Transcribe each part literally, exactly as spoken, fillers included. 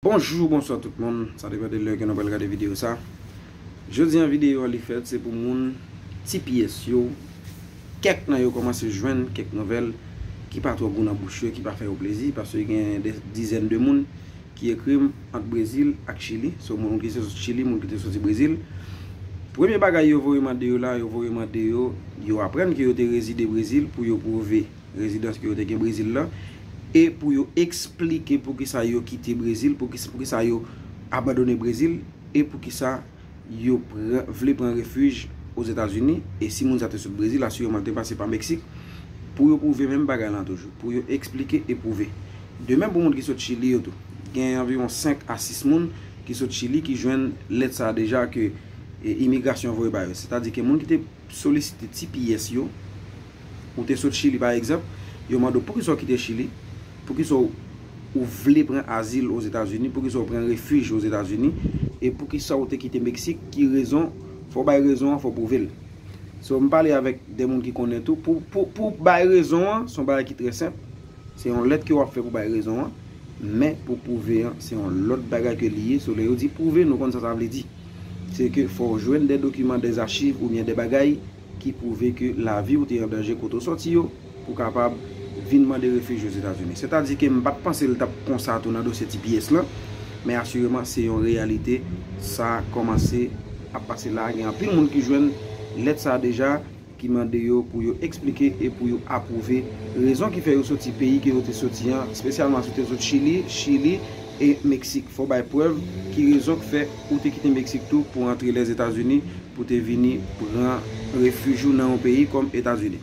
Bonjou, bonswa tout moun. Sa depann de lè ke nou pral gade videyo sa. Jodi an videyo a li fèt se pou moun T P S yo. Kèk nan yo kòmanse jwenn kèk nouvèl ki pa twò gou nan bouch yo, ki pa fè yo plezi, paske gen de dizèn de moun ki ekri m ant Brezil ak Chili. So, moun ki te soti Chili, moun ki te soti Brezil. Premye bagay yo voye mande yo la, yo voye mande yo, yo aprann ke yo te rezide Brezil pou yo pwouve rezidans ke yo te gen Brezil la, e pou yo eksplike poukisa yo kite Brezil, poukisa, poukisa yo abandone Brezil, e poukisa yo pran, vle pran refij Ozetazini, e si moun sa te sot Brezil, asireman l te pase pa Meksik, pou yo pwouve menm bagay lan toujou, pou yo eksplike e pwouve. De menm pou moun ki sot Chili yo tou. Gen anviwon senk a sis moun ki sot Chili ki jwenn lèt sa a deja ke, e, imigrasyon voye ba yo. Sètadi ke moun ki te solisite T P S yo, ou te sot Chili pa egzanp, yo mande w poukisa w kite Chili, poukisa w, ou vle pran azil Ozetazini, poukisa w pran refij Ozetazini, e poukisa w te kite Meksik, ki rezon, fò w bay rezon an, fò w pwouve l. So, m pale avèk de moun ki konnen tou. Pou, pou, pou bay rezon an, se yon bagay ki trè senp. Se yon lèt ke w ap fè pou bay rezon an. Men pou pwouve an, se yon lòt bagay ke li ye. So, lè yo di pwouve, nou konn sa sa vle di. Se ke fò w jwenn de dokiman, de zachiv oubyen de bagay ki pwouve ke lavi w te an danje kote w sòti yo, pou w kapab vin mande refij Ozetazini. Sètadi ke m pa t panse l t ap konsa tou nan dosye T P S lan, men asireman se yon reyalite, sa kòmanse ap pase la. Gen anpil moun ki jwenn lèt sa a deja, ki mande yo pou yo eksplike e pou yo apwouve rezon ki fè yo soti peyi ke yo te soti an, espesyalman si w te sot Chili, Chili e Meksik. Fò w bay prèv ki rezon k fè ou te kite Meksik tou pou w antre Lèzetazini, pou w te vini pran refij ou nan yon peyi kòm Etazini.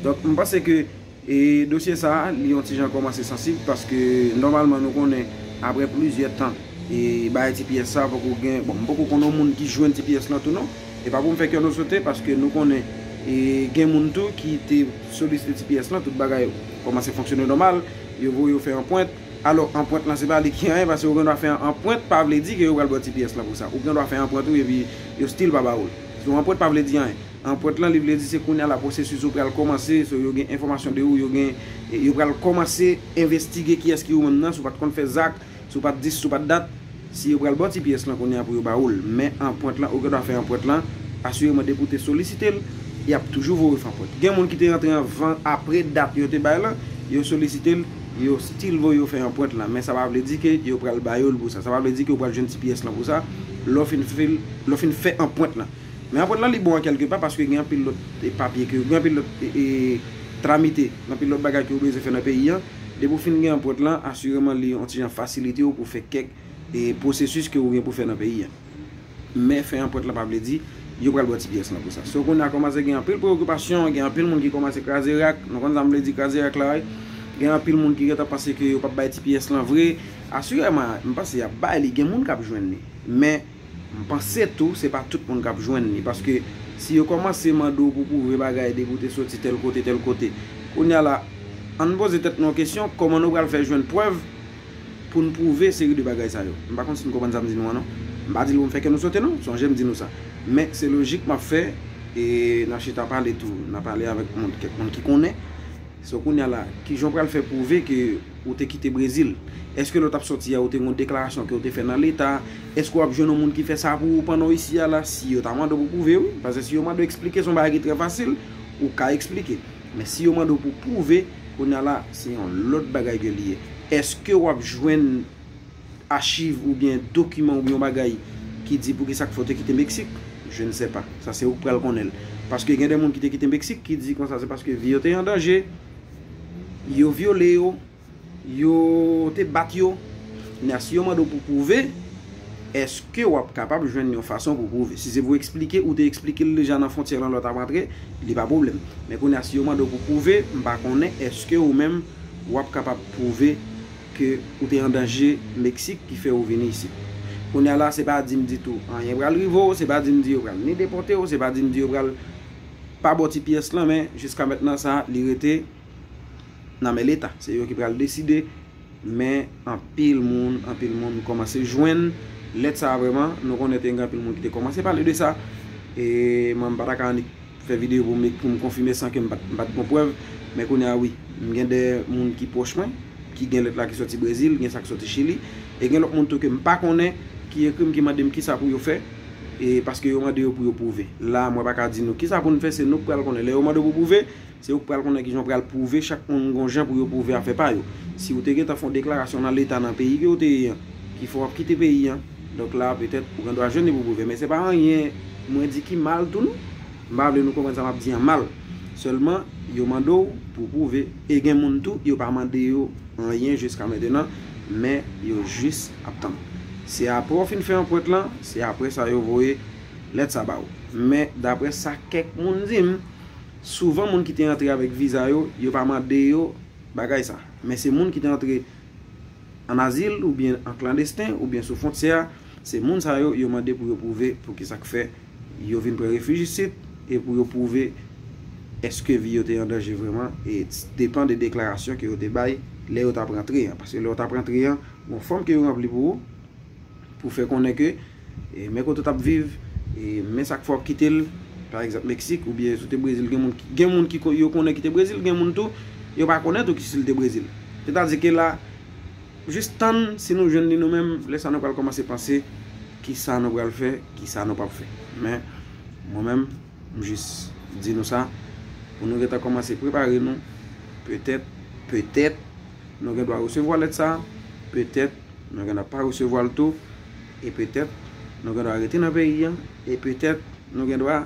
Donk, m panse ke, e, dosye sa a, li yon ti jan kòmanse sansib, paske nòmalman nou konnen, apre plizyè tan, e, bay T P S sa, poko gen, bon, m poko konn yon moun ki jwenn T P S lan tou non. E pa pou m fè kè nou sote, paske nou konnen, e, gen moun tou ki te solisite T P S lan, tout bagay kòmanse fonksyone nòmal, yo voye yo fè anpwent. Alò, anpwent lan se pa li ki anyen, paske ou gen dwa fè anpwent, pa vle di ke yo pral ba w T P S lan pou sa. Ou gen dwa fè anpwent ou, epi yo still pa ba ou l. So, anpwent pa vle di anyen. Anpwent lan, li vle di se kounye a la pwosesis ou pral kòmanse, so yo gen enfòmasyon de ou, yo gen, yo pral kòmanse envestige kiyès ki ou menm nan, si w pa t konn fè zak, si w pa t dis, si w pa t dat, si yo pral ba w T P S lan kounye a pou yo ba ou l. Men anpwent lan, ou gen dwa fè anpwent lan, asireman depi w te solisite l, y ap toujou voye w fè anpwent. Gen moun ki te rantre anvan, apre dat yo te bay lan, yo solisite l, yo still voye yo fè anpwent lan. Men sa pa vle di ke yo pral ba yo l pou sa. Sa pa vle di ke w pral jwenn T P S lan pou sa, lè w fin fè, lè w fin fè anpwent lan. Men anpwent lan li bon an kèlke pa, paske gen anpil lòt, e, papye ke, gen anpil lòt, e, e, tramite, gen anpil lòt bagay ke ou bezwen fè nan peyi an. Depi w fin gen anpwent lan, asireman li yon ti jan fasilite w pou fè kèk, e, pwosesis ke ou gen pou fè nan peyi an. Men fè anpwent lan pa vle di yo pral ba w T P S lan pou sa. So, kounye a kòmanse gen anpil preyokipasyon, gen anpil moun ki kòmanse kraze rak. Nou konn sa m vle di kraze rak la, wi. Gen anpil moun ki gentan panse ke yo p ap bay T P S lan vre. Asireman, m panse y ap bay li, gen moun k ap jwenn li. Men, m panse tou, se pa tout moun k ap jwenn li, paske si yo kòmanse mande w pou pwouve bagay depi w te soti tèl kote, tèl kote, kounye a la, ann poze tèt nou yon kesyon, kòman nou pral fè jwenn prèv pou n pwouve seri de bagay sa yo? M pa konn si n konprann sa m di nou an non. M pa di l pou m fè kè nou sote non, sonje m di nou sa. Men se lojik m ap fè, e n a chita pale tou, n a pale avèk moun, kèk moun ki konnen. So, kounye a la, kijan w pral fè pwouve ke ou te kite Brezil? Èske lè w t ap sòti a, ou te gen yon deklarasyon ke w te fè nan Leta? Èske w ap jwenn yon moun ki fè sa pou ou pandan w isi a la? Si yo ta mande w pou pwouve, wi. Paske si yo mande w eksplike, se yon bagay ki trè fasil, ou ka eksplike. Men si yo mande w pou pwouve, kounye a la, se yon lòt bagay ke li ye. Èske w ap jwenn achiv oubyen dokiman oubyen yon bagay ki di poukisa k fè w te kite Meksik? Je ne sais pas. Sa se ou k pral konnen l. Paske gen de moun ki te kite Meksik ki di konsa se paske vi yo te an danje, yo vyole yo, yo te bat yo. Kounye a, si yo mande w pou pwouve, èske w ap kapab jwenn yon fason pou pwouve? Si se pou eksplike, ou te eksplike l deja nan fwontyè lan lè w t ap antre, li pa pwoblèm. Men kounye a, si yo mande w pou pwouve, m pa konnen èske ou menm w ap kapab pwouve ke ou te an danje Meksik ki fè ou vini isit. Kounye a la, se pa di m ditou anyen pral rive w, se pa di m di yo pral ni depòte w, se pa di m di yo pral pa ba w T P S lan, men jiska mentnan sa, li rete nan men Leta. Se yo ki pral deside, men anpil moun, anpil moun kòmanse jwenn lèt sa a vrèman. Nou konnen te gen anpil moun ki te kòmanse pale de sa. E mwen, m pa ta ka annik fè videyo pou m, pou m konfime san ke m pa t, m pa t gon prèv. Men kounye a, wi, m gen de moun ki pwòch mwen, ki gen lèt la ki sòti Brezil, gen sa ki sòti Chili. E gen lòt moun tou ke m pa konnen ki ekri m, ki mande m kisa pou yo fè, e paske yo mande yo pou yo pwouve. La, mwen pa ka di nou kisa pou n fè, se nou k pral konnen. Lè yo mande w pou pwouve, se ou k pral konnen kijan w pral pwouve, chak moun gon jan pou yo pwouve afè pa yo. Si w te gentan fè yon deklarasyon nan leta, nan peyi ke w te ye an, ki fè w ap kite peyi an, donk la, petèt, ou gen dwa jwenn li pou pwouve. Men se pa anyen mwen di ki mal tou non. M pa vle nou konprann sa m ap di an mal. Sèlman, yo mande w pou w pwouve. E gen moun tou, yo pa mande yo anyen jiska mentenan, men yo jis ap tann. Se apre w fin fè anprent lan, se apre sa yo voye lèt sa ba w. Men, daprè sa kèk moun di m, souvan moun ki te antre avèk viza yo, yo pa mande yo bagay sa. Men se moun ki te antre an azil oubyen an klandesten oubyen sou fwontyè a, se moun sa yo, yo mande pou yo pwouve pou ki sa k fè yo vin pran refij isit e pou yo pwouve èske vi yo te an danje vrèman, e depan de deklarasyon ke yo te bay lè yo t ap rantre an. Paske lè yo t ap rantre an, gon fòm ke yo ranpli pou ou, pou fè konnen ke, e, men kote w t ap viv, e, men sa k fè w ap kite l, pa egzanp, Meksik, oubyen si w te Brezil, gen moun ki, gen moun ki ko-, yo konnen ki te Brezil, gen moun tou, yo pa konnen tou ki si l te Brezil. Sètadi ke la, jis tann si nou jwenn li nou menm, lè sa nou pral kòmanse panse kisa nou pral fè, kisa nou p ap fè. Men, mwen menm, m jis di nou sa, pou nou gentan kòmanse prepare nou, petèt, petèt, nou gen dwa resevwa lèt sa, petèt, nou gen dwa pa resevwa l tou, e petèt, nou gen dwa rete nan peyi an, e petèt, nou gen dwa